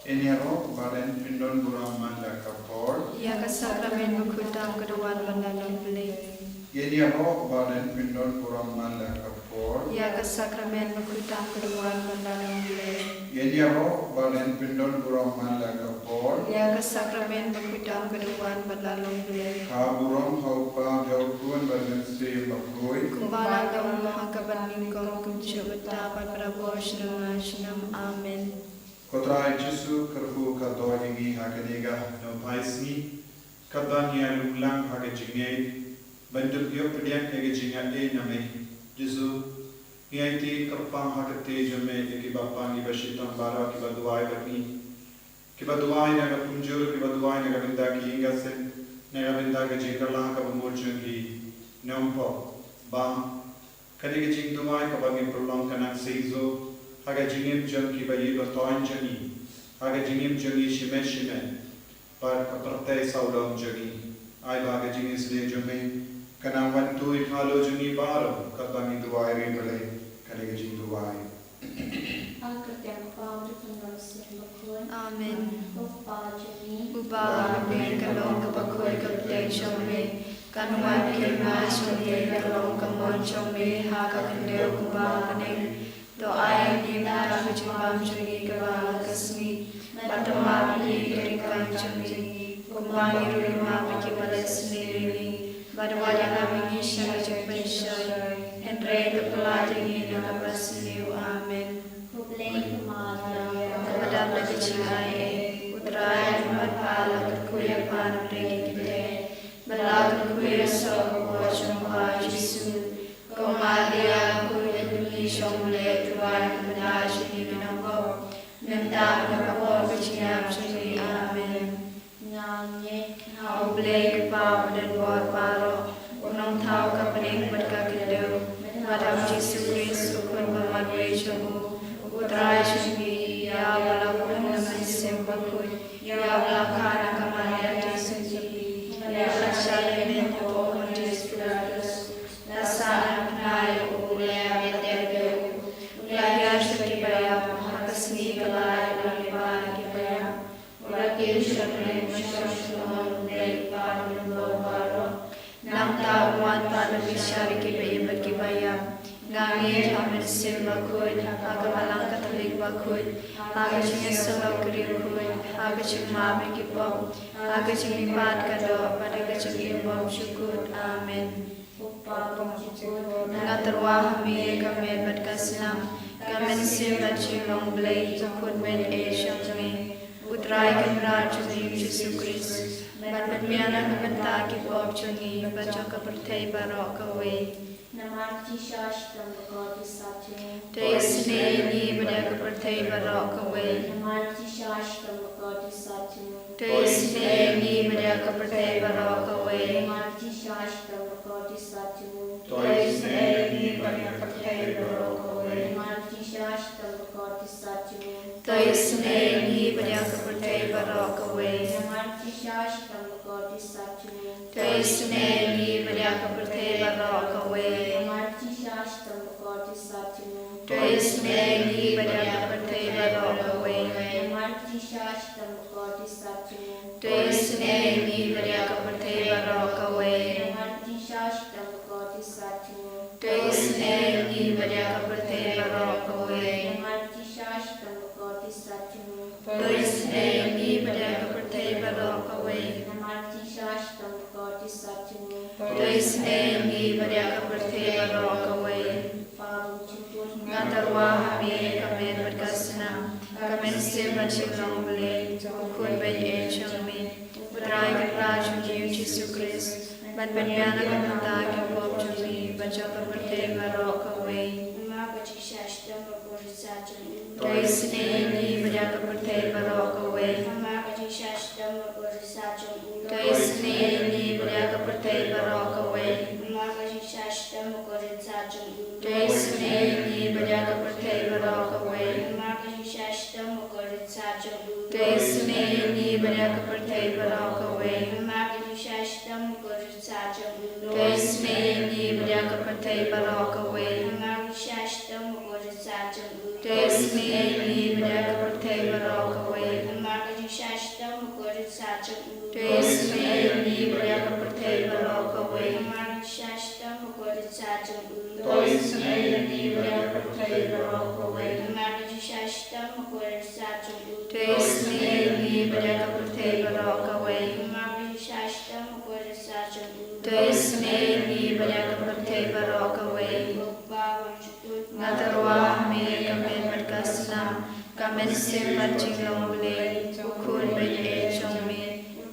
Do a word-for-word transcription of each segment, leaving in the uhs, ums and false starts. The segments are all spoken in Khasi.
Ngin ïaroh ba dang phin don burom man la ka por. Ïa ka sakramen bakhuid tam ka duwan ban da long Blei. Ngin ïaroh ba dang phin don burom man la ka por. Ïa ka sakramen bakhuid tam ka duwan ban da long Blei. Ngin ïaroh ba dang phin don burom man la ka por. Ïa ka sakramen bakhuid tam ka duwan ban da long Blei. Ka burom ha u Kpa, ha u Khun bad ha u Mynsiem Bakhuid. Kumba la long ha kaba nyngkong, kumjuh mynta bad barabor sha shnong sha shnong. Amen. Ko Trai Jisu, kyrkhu ka doh ïa ngi ha kane ka nongphai sngi, katba ngi ïalum lang ha ka jingngeit ban dup ïoh pdiang ïa ka jingaiei na me. Jisu, ngi aiti kyrpang ha ka kti jong me ïa kiba pang, kiba shitom baroh, kiba duwai bad ngi, kiba duwai na ka kumjuh, kiba duwai na ka bynta ki ïing ki sem, na ka bynta ka jingkylla kaba mut jong ki. Nongpop, bam kane ka jingduwai kaba ngi pynlong kan nang seisoh ha ka jingim jong kiba ïeit ba thoiñ jong ngi, ha ka jingim jong ngi shimet shimet, bad ka pyrthei sawdong jong ngi. Ai ba ka jingisynei jong me kan nang wan tuid halor jong ngi baroh katba ngi duwai ri Blei kane ka jingduwai. Ha ka kyrteng u Kpa, u Khun bad u Mynsiem Bakhuid. Amen. Ko Kpa jong ngi uba ha bneng, ka long kaba khuid ka kyrteng jong me. Kan wan ka hima jong me, kan long ka mon jong me ha ka khyndew kumba ha bneng. To ai ïa ngi mynta ka jingbam jong ngi kaba ha ka sngi, bad to map ïa ngi ki ryngkang jong ngi, kumba ngi ruh ngi map ïa kiba leh sniew ïa ngi. Bad wat ïalam ïa ngi sha ka jingpynshoi, hynrei to pyllait ïa ngi na kaba sniew. Amen. Khublei ko Maria, kaba dap da ka jingaiei, u Trai u don bad pha. La kyrkhu ïa pha na pdeng ki kynthei, bad la kyrkhu ïa u soh ka kpoh jong pha u Jisu. Ko Maria, khuid ka kmie jong u Blei, to duwai na ka bynta jong ngi ki nongpop, mynta bad ha ka por ka jingïap jong ngi. Amen. Nga ngeit ha U Blei U Kpa Uba Donbor Baroh, U Nongthaw ka bneng bad ka khyndew, bad ha U Jisu Khrist U Khun ba marwei jong U, U Trai jong ngi, ïa uba la hun na U Mynsiem Bakhuid, ïa uba la kha na ka Maria Theisotti, bad ïa uba la shah lehnoh hapoh u Pontius Pilatus. La sahnarphna ïa U, la ïap bad la tep ïa U, U la hiar sha kiba ïap, ha ka sngi kaba lai U la leit bad kiba ïap. U la kiew sha bneng, u shong sha ka mon U Blei U Kpa Uba Donbor Baroh. Nangta un wan pat ban bishar ïa kiba im bad kiba ïap. Nga ngeit ha U Mynsiem Bakhuid, ha ka Balang Katholik bakhuid, ha ka jingïasyllok kyrkhu, ha ka jingmap ïa ki pop, ha ka jingmihpat ka doh, bad ha ka jingim bymjukut. Amen. Nga tyrwa ha me ïa ka met bad ka snam, ka mynsiem bad jinglong Blei, U Khun baieit jong me, U Trai Kynrad jong ngi U Jisu Khrist, ban pynbiang na ka bynta ki pop jong ngi bad jong ka pyrthei baroh kawei. Namar ka jingshisha shitom bakordit sat jong U. To isynei ïa ngi bad ïa ka pyrthei baroh kawei. Namar ka jingshisha shitom bakordit sat jong U. To isynei ïa ngi bad ïa ka pyrthei baroh kawei. Namar ka jingshisha shitom bakordit sat jong U. To isynei ïa ngi bad ïa ka pyrthei baroh kawei. Namar ka jingshisha shitom bakordit sat jong U. To isynei ïa ngi bad ïa ka pyrthei baroh kawei. Namar ka jingshisha shitom bakordit sat jong U. To isynei ïa ngi bad ïa ka pyrthei baroh kawei. Namar ka jingshisha shitom bakordit sat jong U. To isynei ïa ngi bad ïa ka pyrthei baroh kawei. Namar ka jingshisha shitom bakordit sat jong U. To isynei ïa ngi bad ïa ka pyrthei baroh kawei. Namar ka jingshisha shitom bakordit sat jong U. To isynei ïa ngi bad ïa ka pyrthei baroh kawei. Namar ka jingshisha shitom bakordit sat jong U. To isynei ïa ngi bad ïa ka pyrthei baroh kawei. Namar ka jingshisha shitom bakordit sat jong U. To isynei ïa ngi bad ïa ka pyrthei baroh kawei. Nga tyrwa ha me ïa ka met bad ka snam, ka mynsiem bad jinglong Blei, U Khun baieit jong me, U Trai Kynrad jong ngi U Jisu Khrist, ban pynbiang na ka bynta ki pop jong ngi bad jong ka pyrthei baroh kawei. Namar ka jingshisha shitom bakordit sat jong U. To isynei ïa ngi bad ïa ka pyrthei baroh kawei. Namar ka jingshisha shitom bakordit sat jong U. To isynei ïa ngi bad ïa ka pyrthei baroh kawei. Namar ka jingshisha shitom bakordit sat jong U. To isynei ïa ngi bad ïa ka pyrthei baroh kawei. Namar ka jingshisha shitom bakordit sat jong U. To isynei ïa ngi bad ïa ka pyrthei baroh kawei. Namar ka jingshisha shitom bakordit sat jong U. To isynei ïa ngi bad ïa ka pyrthei baroh kawei. Namar ka jingshisha shitom bakordit sat jong U. To isynei ïa ngi bad ïa ka pyrthei baroh kawei. To isynei ïa ngi bad ïa ka pyrthei baroh kawei. Namar ka jingshisha shitom bakordit sah jong u. To isynei ïa ngi bad ïa ka pyrthei baroh kawei. Namar ka jingshisha shitom bakordit sah jong u. To isynei ïa ngi bad ïa ka pyrthei baroh kawei. Namar ka jingshisha shitom bakordit sah jong u. To isynei ïa ngi bad ïa ka pyrthei baroh kawei. Nga tyrwa ha me ka met bad ka snam, ka mynsiem bad jinglong Blei, u khun baieit jong me,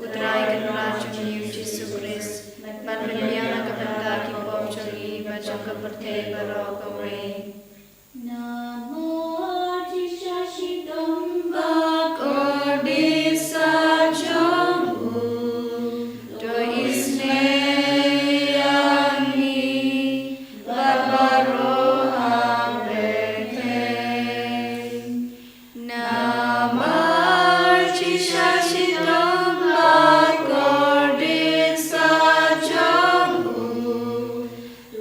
u Trai Kynrad jong ngi u Jisu Khrist, ban pynbiang na ka bynta ki pop jong ngi bad jong ka pyrthei baroh kawei. Namar jingshisha shitom bakordit sah jong u. To isynei ïa ngi bad baroh ha pyrthei. Namar jingshisha shitom bakordit sah jong u.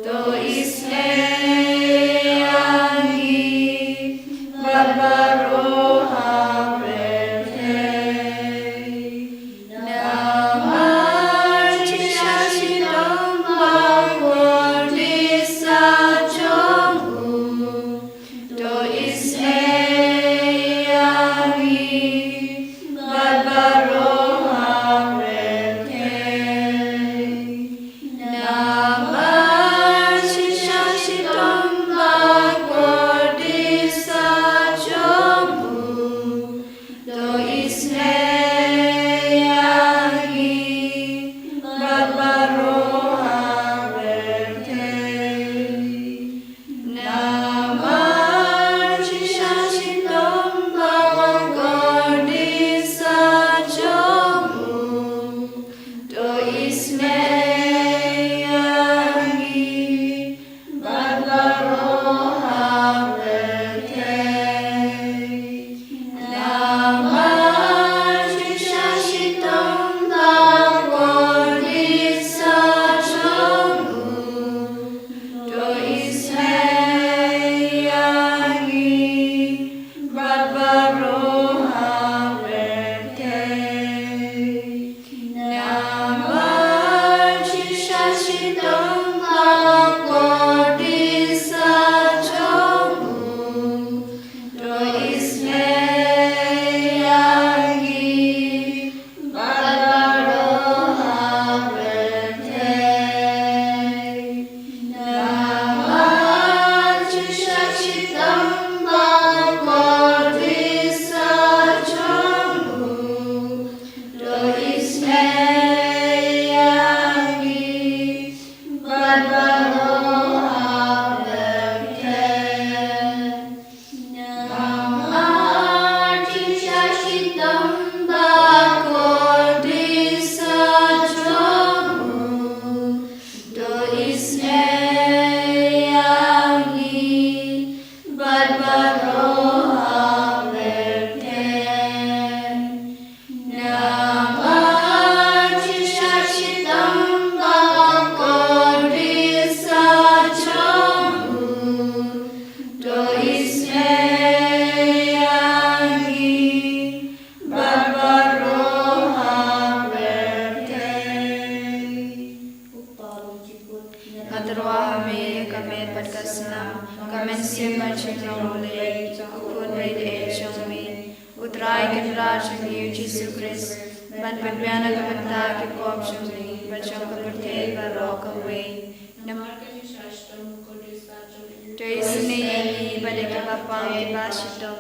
To isynei ïa ngi bad baroh ha pyrthei. Namar jingshisha shitom bakordit sah jong u. To isynei ïa ngi bad baroh ha pyrthei. Namar jingshisha shitom bakordit sah jong u. To isynei ïa ngi bad baroh ha pyrthei. Namar jingshisha shitom bakordit sah jong u. To isynei ïa ngi bad baroh ha pyrthei. Namar jingshisha shitom bakordit sah jong u. To isynei ïa ngi bad baroh ha pyrthei. Namar jingshisha shitom bakordit sah jong u. To isynei ïa ngi bad baroh ha pyrthei. Namar jingshisha shitom bakordit sah jong u. To isynei ïa ngi bad baroh ha pyrthei. Namar jingshisha shitom bakordit sah jong u. To isynei ïa ngi bad baroh ha pyrthei. Namar jingshisha shitom bakordit sah jong u. To isynei ïa ngi bad baroh ha pyrthei. Nga tyrwa ha me ka met bad ka snam, ka mynsiem bad jinglong Blei, u khun baieit jong me, u Trai Kynrad jong ngi u Jisu Khrist, ban pynbiang na ka bynta ki pop jong ngi bad jong ka pyrthei baroh kawei. Namar ka jingshisha shitom bakordit sah jong u. To isynei ïa ngi bad ïa kiba pang kiba shitom.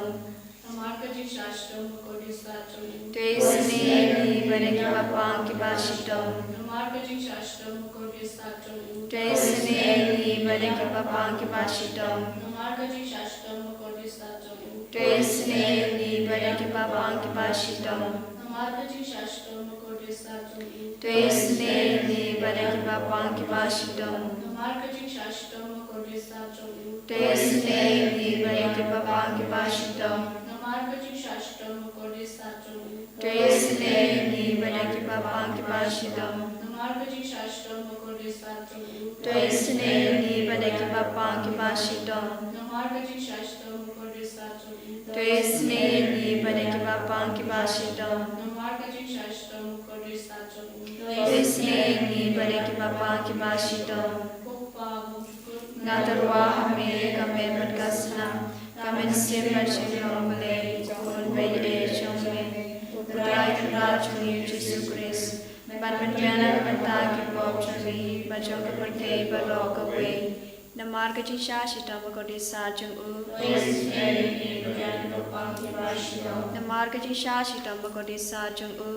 Namar ka jingshisha shitom bakordit sah jong u. To isynei ïa ngi bad ïa kiba pang kiba shitom. Namar ka jingshisha shitom bakordit sah jong u. To isynei ïa ngi bad ïa kiba pang kiba shitom. Namar ka jingshisha shitom bakordit sah jong u. To isynei ïa ngi bad ïa kiba pang kiba shitom. Namar ka jingshisha shitom bakordit sah jong u. To isynei ïa ngi bad ïa kiba pang kiba shitom. Namar ka jingshisha shitom bakordit sah jong u. To isynei ïa ngi bad ïa kiba pang kiba shitom. Namar ka jingshisha shitom bakordit sah jong u. To isynei ïa ngi bad ïa kiba pang kiba shitom. Namar ka jingshisha shitom bakordit sah jong u. To isynei ïa ngi bad ïa kiba pang kiba shitom. Namar ka jingshisha shitom bakordit sah jong u. To isynei ïa ngi bad ïa kiba pang kiba shitom. Namar ka jingshisha shitom To isynei ïa ngi bad ïa ki bapang kiba shitom. Nga tyrwa ha me, ka met bad ka snam, ka mynsiem bad shisha U Blei, U Khun ba ïeit jong me, U Trai Kynrad jong ngi U Jisu Khrist, ban pynbna na ka bynta ki pop jong ngi bad jong ka pyrthei baroh kawei. Namar ka jingshah shitom bakordit sat jong u. Namar ka jingshah shitom bakordit sat jong u.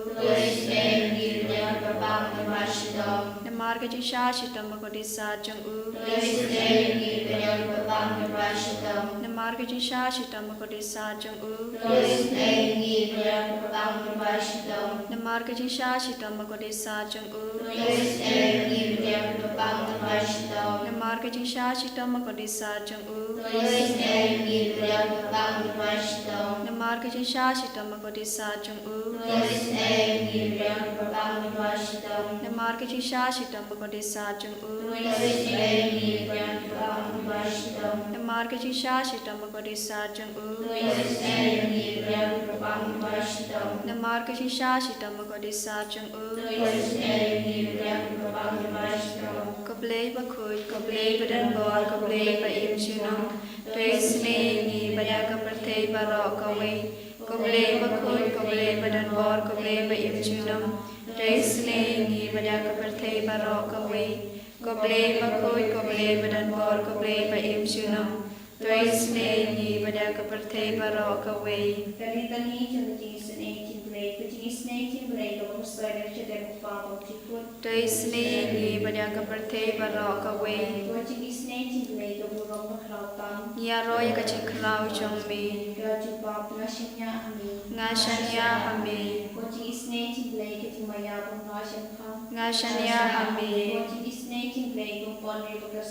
Namar ka jingshah shitom bakordit sat jong u. Namar ka jingshah shitom bakordit sat jong u. Namar ka jingshah shitom bakordit sat jong u. Namar ka jingshah shitom bakordit sat jong u. Namar ka jingshah shitom bakordit sat jong u. Namar ka jingshah shitom bakordit sat jong u. Namar ka jingshah shitom bakordit sat jong u. Namar ka jingshah shitom bakordit sat jong u. Ko Blei bakhuid, ko Blei badonbor, ko Blei ba im junom, to isynei ïa ngi bad ïa ka pyrthei baroh kawei. Ko Blei bakhuid, ko Blei badonbor, ko Blei ba im junom, to isynei ïa ngi bad ïa ka pyrthei baroh kawei. Ko Blei bakhuid, ko Blei badonbor, ko Blei ba im junom, to isynei ïa ngi bad ïa ka pyrthei baroh kawei. Ka litany jong ka jingisynei jong U Blei. Ko jingisynei jong U Blei kaba khuid sha ka shadem u Kpa bymjukut, to isynei ïa ngi bad ïa ka pyrthei baroh kawei. Ko jingisynei jong U Blei ka burom bakhraw tam, ngi ïaroh ïa ka jingkhraw jong me. Ka jubab, nga shaniah ha me. Nga shaniah ha me. Ko jingisynei jong U Blei ka jingmaïa bym lah shemphang, nga shaniah ha me. Ko jingisynei jong U Blei ka burom bakhraw tam,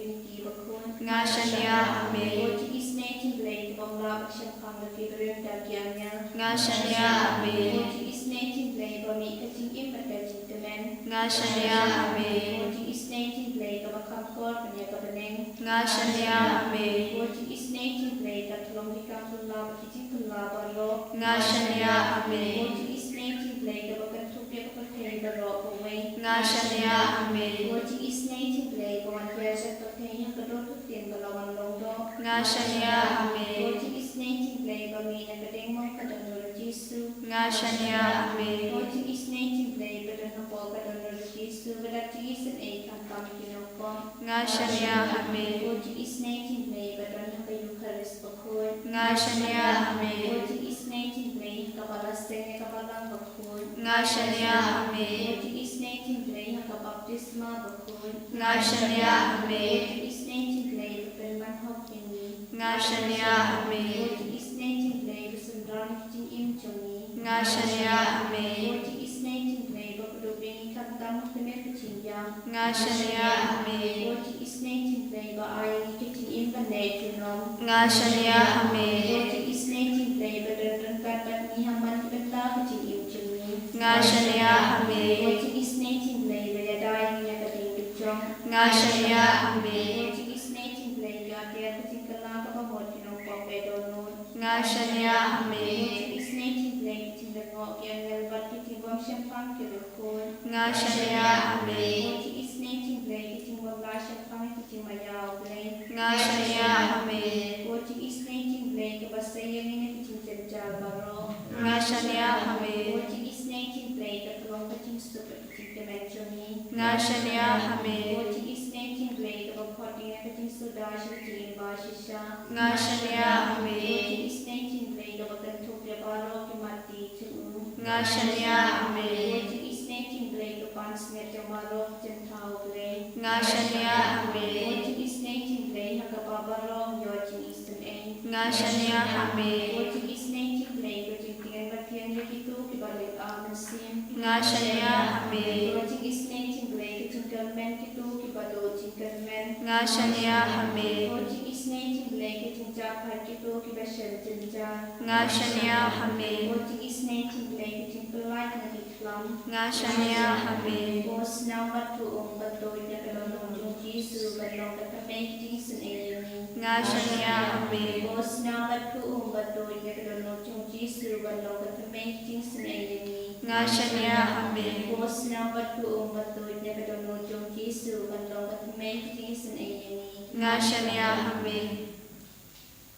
ngi ïaroh ïa ka jingkhraw jong me. Nga shaniah ha me. Ko jingisynei jong U Blei kaba ym lah ban shemphang da ki briew da ki angel, nga shaniah ha me. Ko jingisynei jong U Blei ba mih ka jingim bad ka jingkmen, nga shaniah ha me. Ko jingisynei jong U Blei kaba kham kor ban ïa ka bneng, nga shaniah ha me. Ko jingisynei jong U Blei ka thlong ki kam pynlong bad ki jingpynlong baroh, nga shaniah ha me. Ko jingisynei jong U Blei kaba kynthup ïa ka pyrthei baroh kawei, nga shaniah ha me. Ko jingisynei jong U Blei ba wan pynïaid ka pyrthei ha ka dur ka ktien ba la wan long doh, nga shaniah ha me. Ko jingisynei jong U Blei ba mih na ka diengmong ka dohnud U Jisu, nga shaniah ha me. Ko jingisynei jong U Blei ba don hapoh ka dohnud U Jisu, ba dap jingisynei khamtam ki nongpop, nga shaniah ha me. Ko jingisynei jong U Blei ba don ha ka Eukharist bakhuid, nga shaniah ha me. Ko jingisynei jong U Blei ha kaba la seng ïa ka Balang bakhuid, nga shaniah ha me. Ko jingisynei jong U Blei ha ka baptisma bakhuid, nga shaniah ha me. Ko jingisynei jong U Blei ba pynman hok ïa ngi, nga shaniah ha me. Ko jingisynei jong U Blei ba synran ïa ka jingim jong ngi, nga shaniah ha me. Ko jingisynei jong U Blei ba pynduh ïa ngi khamtam ha ka miet ka jingïap, nga shaniah ha me. Ko jingisynei jong U Blei ba ai ïa ngi ka jingim ban leit junom, nga shaniah ha me. Ko jingisynei jong U Blei ba don ryngkat bad ngi ha man ki bynta ka jingim jong ngi, nga shaniah ha me. Ko jingisynei jong U Blei ba ïada ïa ngi na ka diengdukjong, nga shaniah ha me. Ko jingisynei jong U Blei ba ïa ka jingkylla kaba mut ki nongpop ba dohnud, nga shaniah ha me. Ko jingisynei jong U Blei ka jinglyngngoh ki angel bad ki jingbym shemphang ki riewkhuid, nga shaniah ha me. Ko jingisynei jong U Blei ka jingbym lah shemphang ki jingmaïa U Blei, nga shaniah ha me. Ko jingisynei jong U Blei kaba sei ïa ngi na ki jingjynjar baroh, nga shaniah ha me. Ko jingisynei jong U Blei ka thlong ka jingsuk bad ka jingkmen jong ngi, nga shaniah ha me. Ko jingisynei jong U Blei kaba khot ïa ngi na ka jingsuda sha ka jingim bashisha, nga shaniah ha me. Ko jingisynei jong U Blei kaba kynthup ïa baroh ki mat jong u, nga shaniah ha me. Ko jingisynei jong U Blei ka pansngiat jong baroh ki jingthaw U Blei, nga shaniah ha me. Ko jingisynei jong U Blei ha kaba baroh ngi ïoh jingisynei, nga shaniah ha me. Ko jingisynei jong U Blei ka jingtngen ba thiang ïa kito kiba lip ar mynsiem, nga shaniah ha me. Ko jingisynei jong U Blei ka jingkyrmen kito kiba duh jingkyrmen, nga shaniah ha me. Ko jingisynei jong U Blei ka jingjahkhait kito kiba shem jynjar, nga shaniah ha me. Ko jingisynei jong U Blei ka jingpyllait na ki khlam, nga shaniah ha me. Ko snam bad ko um bad tuid ïa ka dohnud jong U Jisu ban long ka thymmei ka jingisynei ïa ngi, nga shaniah ha me. Ko snam bad ko um bad tuid ïa ka dohnud jong U Jisu ban long ka thymmei ka jingisynei ïa ngi, Nga shaniah ha me. Ko sngewbha bad ko um bad tuid na ka dohnud jong u Jisu, kan long ka tymmen ka jingisynei ïa ngi. Nga shaniah ha me.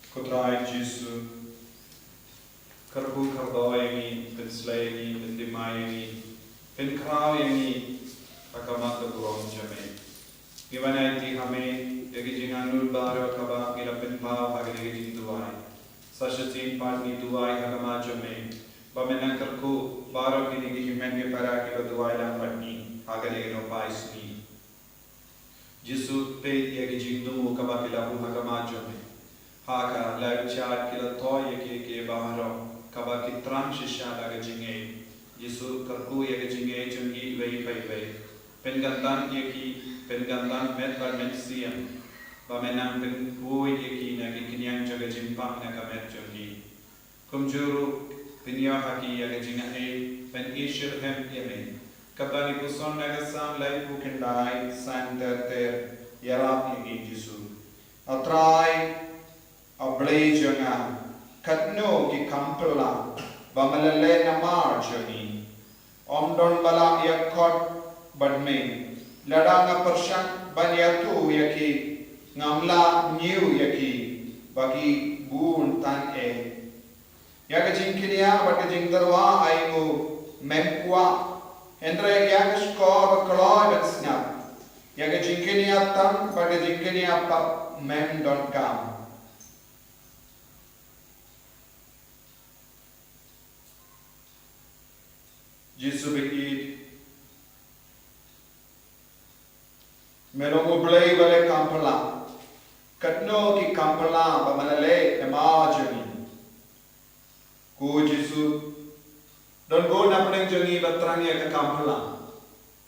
Ko Trai Jisu, kyrkhu kyrdoh ïa ngi, pynslei ïa ngi, pyndima ïa ngi, pynkhraw ïa ngi ha ka mat ka burom jong me. Ngi wan aiti ha me ïa ki jingangnud baroh kaba ngi la pynpaw ha kane ka jingduwai. Sa shisien pat ngi duwai ha ka mat jong me ba men nang kyrkhu baroh kine ki hynmen ki para kiba duwai lang bad ngi ha kane ka nohpai sngi. Jisu, peit ïa ki jingthmu kaba ki la buh ha ka mat jong me ha ka laiphew shad, ki la thoh ïa ki, ki baroh kaba ki thrang shisha da ka jingngeit. Jisu, kyrkhu ïa ka jingngeit jong ki iwei pa iwei. Pynkyntang ïa ki, pynkyntang met bad mynsiem, ba men nang pynbeit ïa ki na ki khñiang jong ka jingpang na ka met jong ki. Kumjuh ruh pynïoh ha ki ïa ka jingaiei ban ïashitrhem ïa me. Katba ngi puson na ka Salm laiphew khyndai, Salm ter ter, ïarap ïa ngi Jisu. A Trai, A Blei jong nga, katno ki kam phylla ba me la leh namar jong ngi. Ym don ba lah ïakhot bad me. Lada nga pyrshang ban ïathuh ïa ki, ngam lah ñiew ïa ki ba ki bun tang eh. Ïa ka jingkñia bad ka jingtyrwa ai nguh mem kwah, hynrei ïa ka shkor ba kloi ban sngap, ïa ka jingkñia tam bad ka jingkñia pap mem donkam. Jisu ba ïeit, me long U Blei ba leh kam phylla. Katno ki kam phylla ba me la leh namar jong ngi. Ko Jisu, don bun na pdeng jong ngi ba thrang ïa ka kam phylla.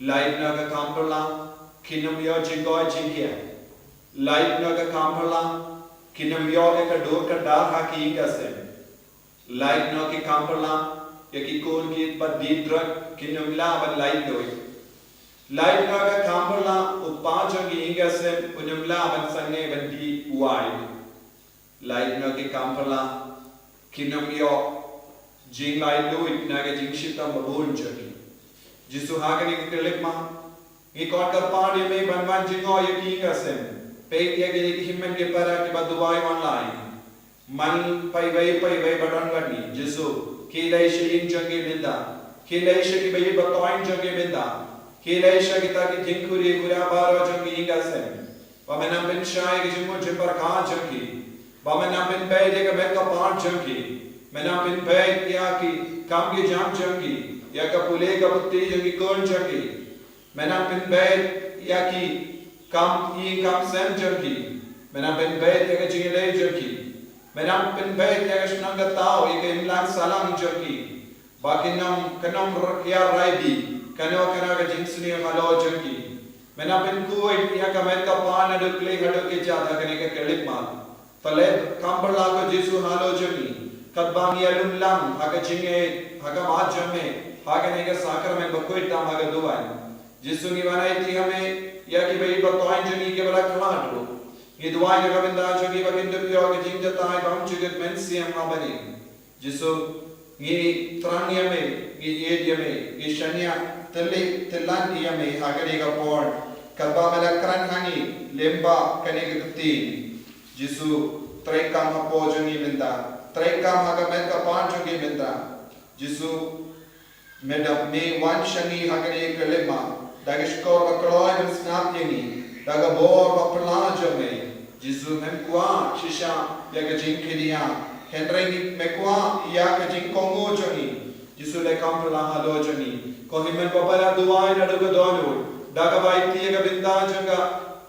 Lait na ka kam phylla kin ym ïoh jingkoit jingkhiah. Lait na ka kam phylla kin ym ïoh ïa ka dur ka dar ha ki ïing ka sem. Lait na ki kam phylla ïa ki khun ki ba dih drug kin ym lah ban laitluid. Lait na ka kam phylla u pa jong ki ïing ka sem un ym lah ban sangeh ban dih wai. Lait na ki kam phylla kin ym ïoh jinglaitluid na ka jingshitom ba bun jong ki. Jisu, ha kane ka khyllipmat ngi khot kyrpad ïa me ban wan jngoh ïa ki ïing ka sem. Peit ïa kine ki hynmen ki para kiba duwai online. Man paiwei paiwei ba don bad ngi, Jisu, khie leit sha ïing jong ki mynta. Khie leit sha ki ba ïeit ba thoiñ jong ki mynta. Khie leit sha kita ki jingkhuri khura baroh jong ki ïing ka sem. Ba men nang pynshai ïa ki jingmut jingpyrkhat jong ki. Ba men nang pynbeit ïa ka met ka phad jong ki. Men nang pynbeit ïa ki kam ki jam jong ki, ïa ka pule ka puthi jong ki khun jong ki. Men nang pynbeit ïa ki kam ïing kam sem jong ki. Men nang pynbeit ïa ka jingïaleh jong ki. Men nang pynbeit ïa ka shnong ka thaw, ïa ka imlang sahlang jong ki. Ba kin ym, kan ym ïa rai bha kano kano ka jingsniew halor jong ki. Men nang pynkhuid ïa ka met ka phad naduh khlieh haduh kjat ha kane ka khyllipmat. Pynleit kam phylla ko Jisu halor jong ngi. Katba ngi ïalum lang ha ka jingngeit ha ka mat jong me ha kane ka sakramen bakhuid tam ha ka duwan. Jisu, ngi wan aiti ha me ïa ki ba ïeit ba thoiñ jong ngi kiba la khlad ruh. Ngi duwai na ka bynta jong ki ba kin dup ïoh ka jingjatai bymjukut mynsiem ha bneng. Jisu, ngi thrang ïa me, ngi ïeit ïa me, ngi shaniah tylli tyllan ïa me ha kane ka por. Katba me la kren ha ngi lyngba kane ka ktien. Jisu, treikam hapoh jong ngi mynta, treikam ha ka met ka phad jong ngi mynta. Jisu, me da me wan sha ngi ha kane ka khyllipmat da ka shkor ba kloi ban sngap ïa ngi, da ka bor ba phylla jong me. Jisu, mem kwah shisha ïa ka jingkñia, hynrei me kwah ïa ka jingkohnguh jong ngi. Jisu, leh kam phylla halor jong ngi. Ko hynmen ko para, duwai naduh ka dohnud da kaba aiti ïa ka bynta jong ka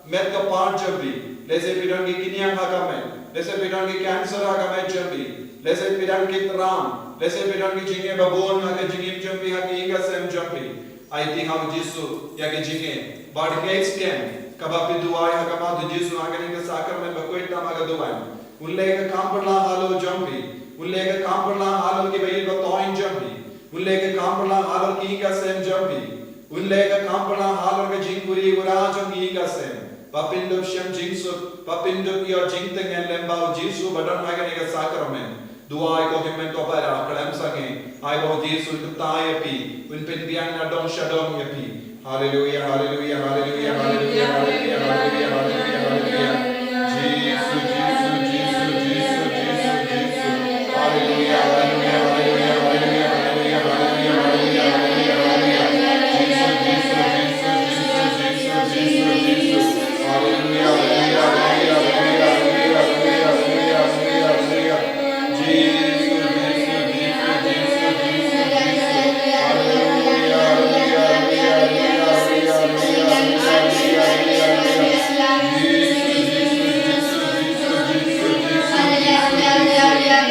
met ka phad jong phi. Lehse phi don ki khñiang ha ka met. Lehse phi don ki cancer ha ka met jong phi. Lehse phi don ki tram. Lehse phi don ki jingeh ba bun ha ka jingim jong phi, ha ka ïing ka sem jong phi. Aiti ha u Jisu ïa ka jingeh. Bad ka skhem kaba phi duwai ha khmat u Jisu ha kane ka sakramen bakhuid tam ha ka duwan. Un leh ka kam phylla halor jong phi. Un leh ka kam phylla halor ki ba ïeit ba thoiñ jong phi. Un leh ka kam phylla halor ki ïing ka sem jong phi. Un leh ka kam phylla halor ka jingkhuri khura jong ki ïing ka sem. Ba phin dup shem jingsuk, ba phin dup ïoh jingtngen lyngba u Jisu ba don ha kane ka sakramen. Duwai ko hynmen ko para, khlem sangeh. Ai ba u Jisu un kyntait ïa phi, un pynbiang na dong sha dong ïa phi. Haleluya, haleluya, haleluya, haleluya, haleluya, haleluya, haleluya, haleluya. Jisu, Jisu, Jisu, Jisu, Jisu, Jisu. Haleluya, haleluya, haleluya, haleluya, haleluya, haleluya, haleluya, haleluya, haleluya. Jisu, Jisu, Jisu, Jisu, Jisu, Jisu, Jisu. Haleluya, haleluya, haleluya, haleluya, haleluya, haleluya, haleluya, haleluya. Jisu, Jisu, Jisu, Jisu, Jisu, Jisu. Haleluya, haleluya, haleluya,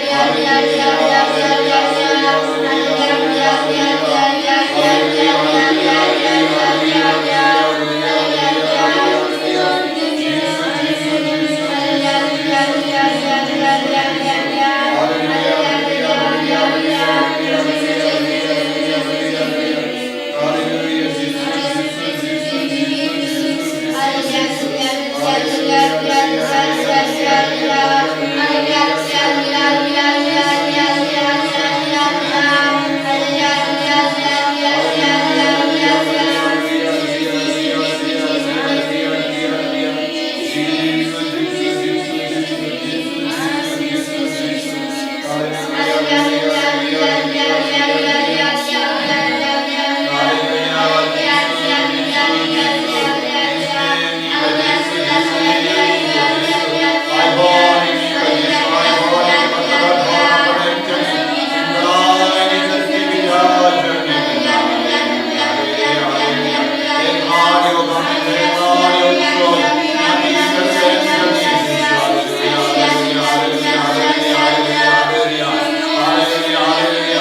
haleluya, haleluya, haleluya, haleluya, haleluya. Jisu, Jisu, Jisu, Jisu, Jisu, Jisu, Jisu. Haleluya, haleluya, haleluya, haleluya, haleluya, haleluya, haleluya. Haleluya, haleluya, haleluya, haleluya, haleluya, haleluya, haleluya. Jisu, Jisu, Jisu, Jisu, Jisu, Jisu, Jisu. Haleluya, haleluya, haleluya, haleluya,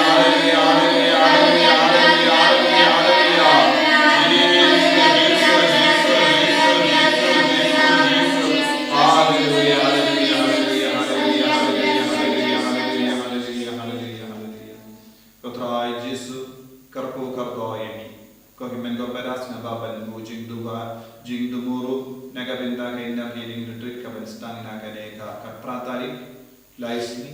haleluya. Haleluya, Jisu, Jisu, Jisu, Jisu, Jisu, Jisu. Haleluya, haleluya, haleluya, haleluya, haleluya. Ko Trai Jisu, kyrkhu kyrdoh ïa ngi. Ko Hynmen ko Para, sngewbha ban buh jingduwai, jingduwai ruh na ka bynta ka Ïingmane Retreat kaban sdang na kane ka khatphra tarik Laisni,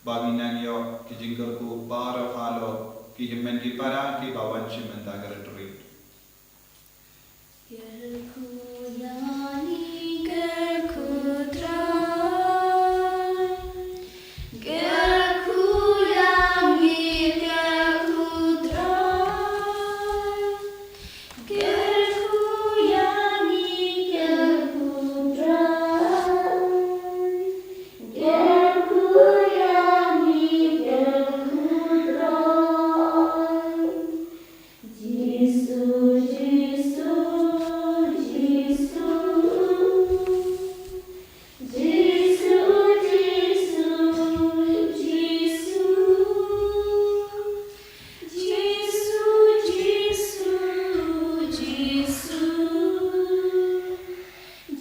ba ngin nang ïoh ki jingkyrkhu baroh halor ki hynmen ki para kiba wan shim bynta ka retreat. Kyrkhu ïa ngi, kyrkhu Trai. Kyrkhu ïa ngi, kyrkhu Trai. Kyrkhu ïa ngi, kyrkhu Trai. Kyrkhu ïa ngi, kyrkhu Trai. Jisu, Jisu, Jisu. Jisu, Jisu, Jisu. Jisu, Jisu, Jisu.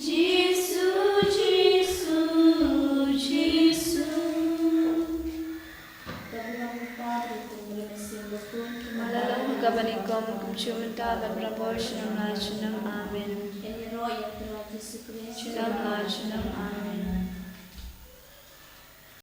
Jisu, Jisu, Jisu. Hala long ha kaba nyngkong, kumjuh mynta, bad baroh por, junom la junom. Amen. Junom la junom. Amen.